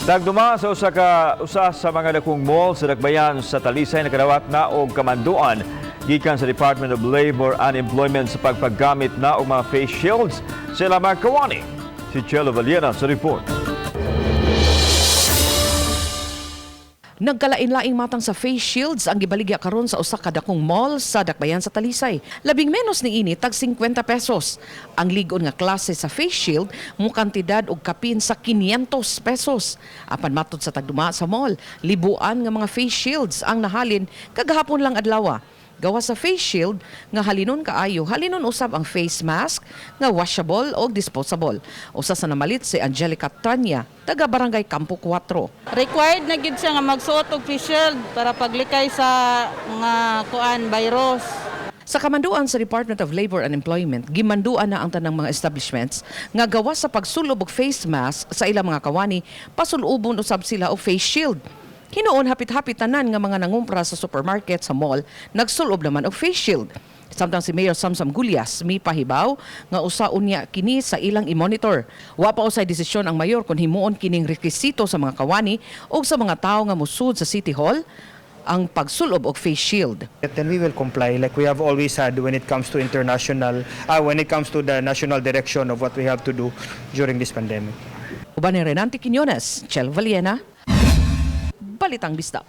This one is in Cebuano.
Tagduma sa usa sa mga dakong mall sa Dakbayan sa Talisay nakadawat na og kamanduan gikan sa Department of Labor and Employment sa pagpaggamit na og mga face shields sa ilang mga kawani. Si Chelo Valiena sa report. Nagkalain-laing matang sa face shields ang gibaligya karon sa usa ka dakong mall sa Dakbayan sa Talisay. Labing menos niini tag 50 pesos. Ang ligon nga klase sa face shield mo kantidad og kapin sa 500 pesos. Apan matod sa tagduma sa mall, libuan nga mga face shields ang nahalin kagahapon lang adlaw. Gawas sa face shield nga halinon kaayo, halinon usab ang face mask nga washable o disposable. Usa sa namalit si Angelica Tanya, taga Barangay Campo 4. Required na gyud siya nga magsuot og face shield para paglikay sa mga kuan virus. Sa kamanduan sa Department of Labor and Employment, gimanduan na ang tanang mga establishments nga gawas sa pagsulob og face mask sa ilang mga kawani, pasulubon usab sila og face shield. Hinuon hapit-hapit tanan nga mga nangumpra sa supermarket sa mall nagsulob naman og face shield. Samtang si Mayor Samsam Gullas mipahibaw nga usa unya kini sa ilang i-monitor. Wa pa usay desisyon ang mayor kung himuon kining rekisito sa mga kawani o sa mga tawo nga musud sa City Hall ang pagsulob og face shield. Then we will comply like we have always had when it comes to the national direction of what we have to do during this pandemic. Uban ni Renante Quiñones, Chel Valiena, Balitang Bisdak.